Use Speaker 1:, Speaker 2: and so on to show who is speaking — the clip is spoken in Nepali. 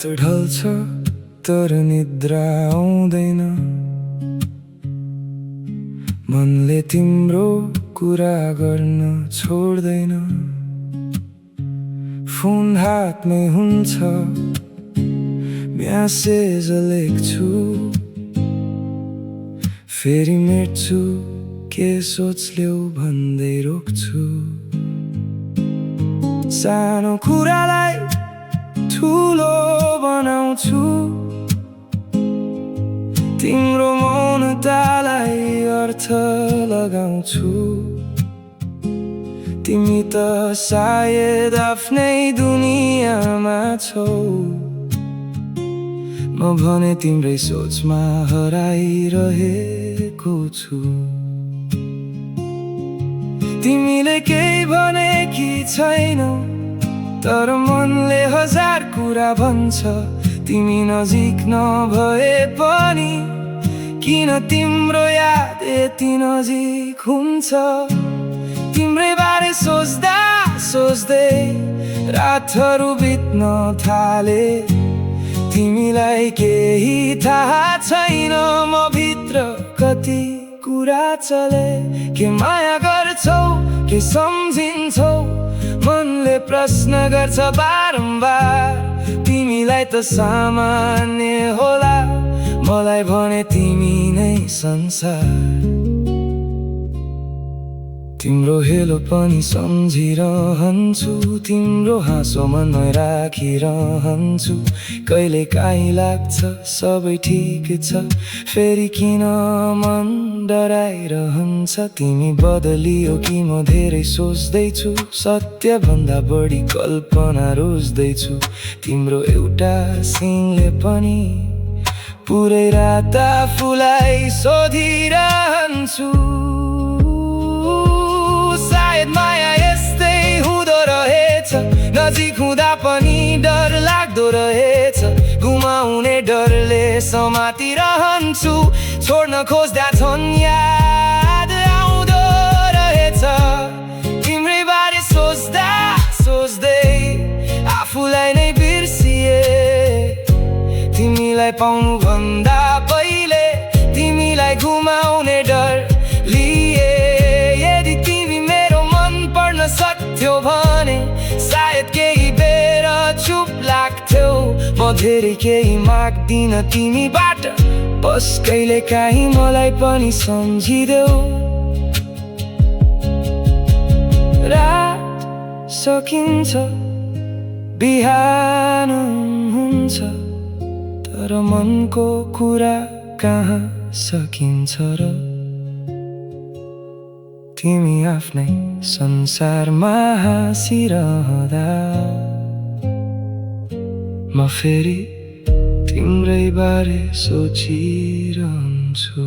Speaker 1: रात ढल्छ तर निद्रा आउँदैन, मनले तिम्रो कुरा गर्न छोड्दैन। फोन हातमै हुन्छ, म्यासेज लेख्छु, फेरि मेट्छु, के सोच्ल्यौ भन्दै रोक्छु। सानो कुरालाई ठुलो बनाउँछु, तिम्रो मौनतालाई अर्थ लगाउँछु। तिमी त सायद आफ्नै दुनियाँमा छौ, म भने तिम्रै सोचमा हराइरहेको छु। तिमीले केही भनेकी छैनौ, तर मनले हजार कुरा भन्छ। तिमी नजिक नभए पनि किन तिम्रो याद यति नजिक हुन्छ। तिम्रै बारे सोच्दा सोच्दै रातहरू बित्न थाले, तिमीलाई केही थाहा छैन म भित्र कति कुरा चले। के माया गर्छौ के सम्झिन्छौ, मनले प्रश्न गर्छ बारम्बार। तिमीलाई त सामान्य होला, मलाई भने तिमी नै संसार। तिम्रो हेलो पनि सम्झिरहन्छु, तिम्रो हाँसो मनमै राखिरहन्छु। कहिले काहीँ लाग्छ सबै ठिक छ, फेरि किन मन डराइरहन्छ। तिमी बदलियो कि म धेरै सोच्दैछु, सत्यभन्दा बढी कल्पना रोज्दैछु। तिम्रो एउटा सिङले पनि पुरै रात आफूलाई सोधिरहन्छु। सायद माया यस्तै हुँदो रहेछ, नजिक हुँदा पनि डर लाग्दो रहेछ। गुमाउने डरले समातिरहन्छु, छोड्न खोज्दा झन् याद आउँदो रहेछ। तिम्रै बारे सोच्दा सोच्दै आफूलाई नै बिर्सिए। तिमीलाई पाउनु भन्दा पहिले तिमीलाई गुमाउने डर लिए। यदि तिमी मेरो मन पर्न सक्थ्यौ भने सायद केही बेर चुप लाग्थ्यौ। म धेरै केही माग्दिन तिमीबाट, बस कहिले काहीँ मलाई पनि सम्झिदेऊ। रात सकिन्छ बिहान हुन्छ, तर मनको कुरा कहाँ सकिन्छ र। तिमी आफ्नै संसारमा हाँसिरहँदा म फेरि तिम्रै बारे सोचिरहन्छु।